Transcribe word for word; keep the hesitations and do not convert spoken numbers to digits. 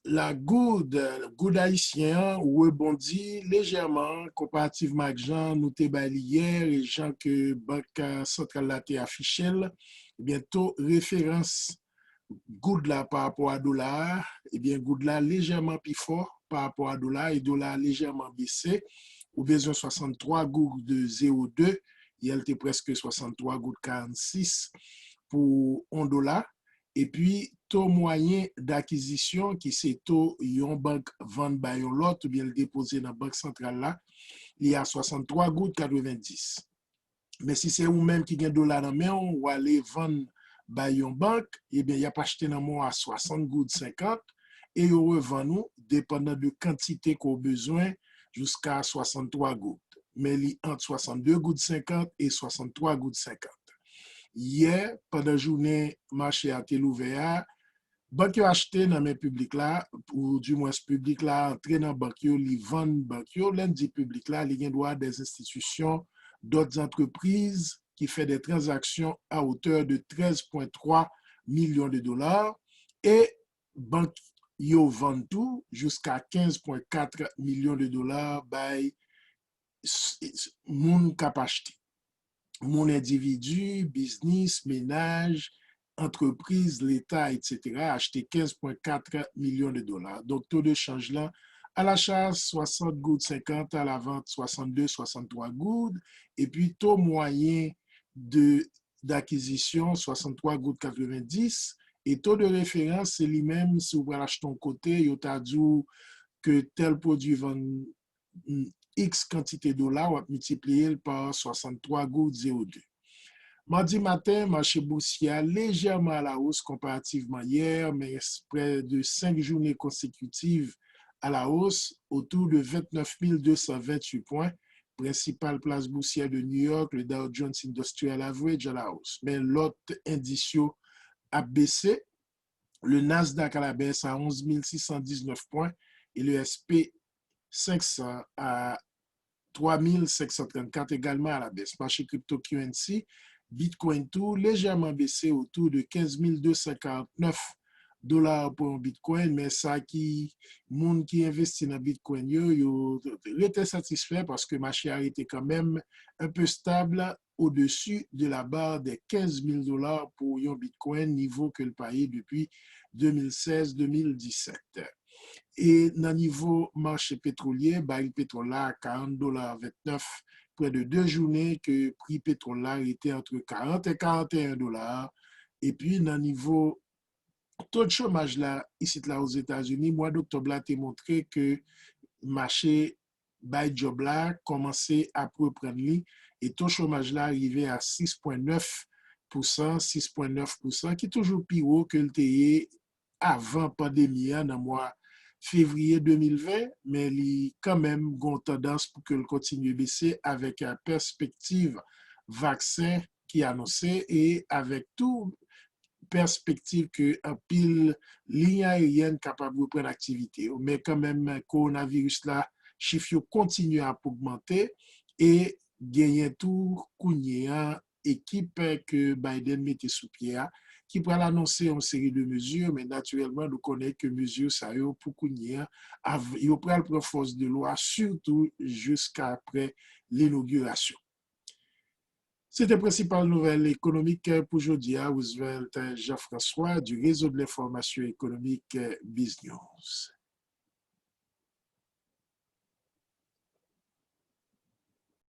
La goud, goud ayisyen an rebondi lejèman konparativman ak jan nou te bay li yè e jan ke Bank Santral la te afiche l. Ebyen, to referans goud la pa rapò a dola a, ebyen, goud la lejèman pi fò pa rapò a dola a e dola a lejèman bese. Ou bezwen swasanntwa goud zewo de, yè l te prèske swasanntwa goud karannsis pou yon dola. Epi, to mwayen dakizisyon, ki se to yon bank vann bay yon lòt, oubyen l depoze nan Bank Santral la, li a swasanntwa goud katrevenndis. Men si se ou menm ki gen dola nan men w, w ale vann bay yon bank, ebyen, y ap achte nan men w a swasant goud senkant e yo revann ou, depandan de kantite ke w bezwen, jiska swasanntwa goud. Men li ant swasannde goud senkant e swasanntwa goud senkant. Yè, pandan jounen mache a te louvè a, bank yo achte nan men piblik la, ou dimwens piblik la antre nan bank yo, li vann bank yo. Lè n di piblik la, li gen dwa des institutions, d'autres entreprises qui fait des transactions à hauteur de treize point trois millions de dollars. E bank yo vann tou jiska kenz pwen kat milyon de dola bay s- s- moun k ap achte. Moun endividi, biznis, menaj, antrepriz, leta, etsetera, achte kenz pwen kat milyon de dola. Donk, to de chanj lan, a lacha, swasant goud senkant, a la vant, swasannde, swasanntwa goud, epi to mwayen de dakizisyon, swasanntwa goud katrevendis, e to de referans, se li menm, si w pral achte yon kote, yo ta di w ke tèl pwodui vann mm, X kantite dola, w ap miltipliye l pa swasanntwa goud zewo de. Madi maten, mache bousye a lejèman alawos konparativman yè, men prè de senk jounen konsekitiv alawos, otou de vennèf mil de san venntuit pwen. Prensipal plas bousyè de New York, le Dow Jones Industrial Average alawos. Men lòt endis yo ap bese. Le Nasdaq à la baisse à onze mille six cent dix-neuf points et le S P cinq cents à trois mille cinq cent trente-quatre également à la baisse. Mache cryptocurrency, Bitcoin tou lejèman bese otou de kenz mil de san karant-nèf dola pou yon Bitcoin, men sa ki moun ki envesti nan Bitcoin yo, yo rete satisfè paske mache a rete kanmenm un peu stable au-dessus de la barre des quinze mille dollars pou yon Bitcoin, nivo ke l pa ye depi de mil sèz de mil disèt. E nan nivo mache petwolye, baril petwòl la a karant dola vennèf, prè de de jounen ke pri petwòl la rete antre karant e karanteyen dola. Epi nan nivo to de chomaj la, isit la Ozetazini, mwa doktòb la te montre ke mache bay djòb la kòmanse ap reprann li, e to chomaj la rive a sis pwen nèf pousan, sis pwen nèf pousan, ki toujou pi wo ke l te ye avan pandemi an nan mwa fevriye de mil ven, men li kanmenm gen yon tandans pou ke l kontinye bese avèk, eh, pèspektiv vaksen ki anonse e avèk tou pèspektiv ke anpil liy ayeryèn kapab reprann aktivite yo. Men kanmenm, kowonaviris la, chif yo kontinye ap ogmante e genyen tou kounye a ekip ke Biden mete sou pye a ki pral anonse yon seri de mezi, men natirèlman, nou konnen ke mezi sa yo, pou kounye a, av- yo pral pran fòs de lwa, sitou jiskaprè linogirasyon. Se te prensipal nouvèl ekonomik pou jodi a. Roosevelt Jean-François du Réseau de l'Information Économique, BizNews.